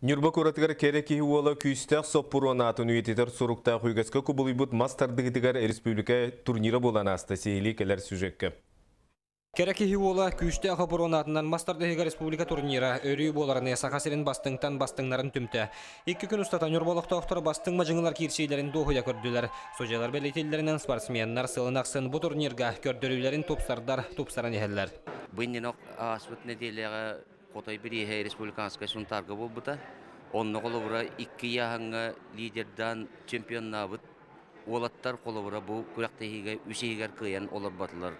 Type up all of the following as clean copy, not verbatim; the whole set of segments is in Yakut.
Ньурба куоратыгар кэрэ киһи уола күүстээх соппуруон аатын үйэтитэр суруктаах үгэскэ кубулуйбут мас тардыһыытыгар республика турнира буолан ааста сиһилии кэлэр сюжекка. Кэрэ киһи уола күүстээх оборуон аатынан мас тардыһыыга республика турнира өрүү буоларыныы Саха сирин бастыҥтан бастыҥнарын түмтэ. Икки күн устата Ньурба олохтоохторо бастыҥ мадьыҥылар киирсиилэрин дуоһуйа көрдүлэр. Судьялар бэлиэтииллэринэн спортсменнар сылын ахсын бу турнирга көрдөрүүлэрин тупсардар тупсаран иһэллэр. Бу иннинэ ааспыт нэдиэлэҕэ Хотой бирииһэ республиканскай Сунтаарга буолбута. Онно холобура икки ыйааһыҥҥа лидердаан чемпионнаабыт уолаттар холобура бу күрэхтэһиигэ үс иһигэр кыайан олорботулар.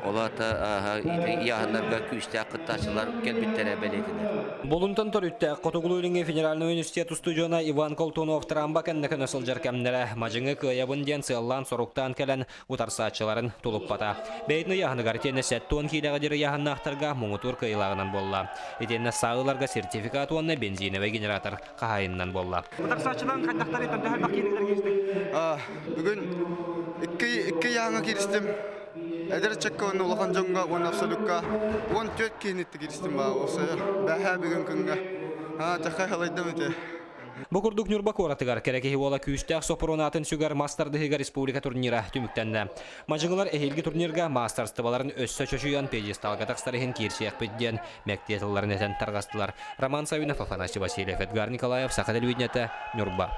Ол аата ыйааһыннарга күүстээх кыттааччылар кэлбиттэрэ бэлиэтэнэр. Булунтан төрүттээх Хотугулуу-Илиҥҥи федеральнай университет устудьуона Иван Колтунов трамба кэннэ көнө сылдьар кэмнэрэ мадьыҥы кыайабын диэн сыаллаан-соруктаан кэлэн утарсааччыларын тулуппата. Бэйэтин ыйааһыныгар итиэннэ 70 киилэҕэ диэри ыйааһыннаахтарга муҥутуур кыайыылааҕынан буолла. Итиэннэ саа ыларга сертификат уонна бензиновай генератор хаһаайынынан буолла. Утарсааччыларын хайдахтарый төһө элбэх киириилэргэ кииристиҥ? Бүгүн икки икки ыйааһыҥҥа кииристим. Эдэр ыччакка уонна улахан дьоҥҥо уонна абсолютка 14 киһини кииристим баа уопсайа. Бэһээ бүгүн күҥҥэ. Аа, чахай халайдым ити. Бу курдук Ньурба куоратыгар кэрэ киһи уола күүстээх соппуруон аатын сүгэр мас тардыһыыга республика турнира түмүктэннэ. Мадьыҥылар эһиилги турнирга маастарыстыбаларын өссө чочуйан пьедесталга тахсар иһин киирсиэхпит диэн мэктиэ тылларын этэн тарҕастылар. Роман Саввинов, Афанасий Васильев, Эдгар Николаев, Саха телевидениетэ, Ньурба.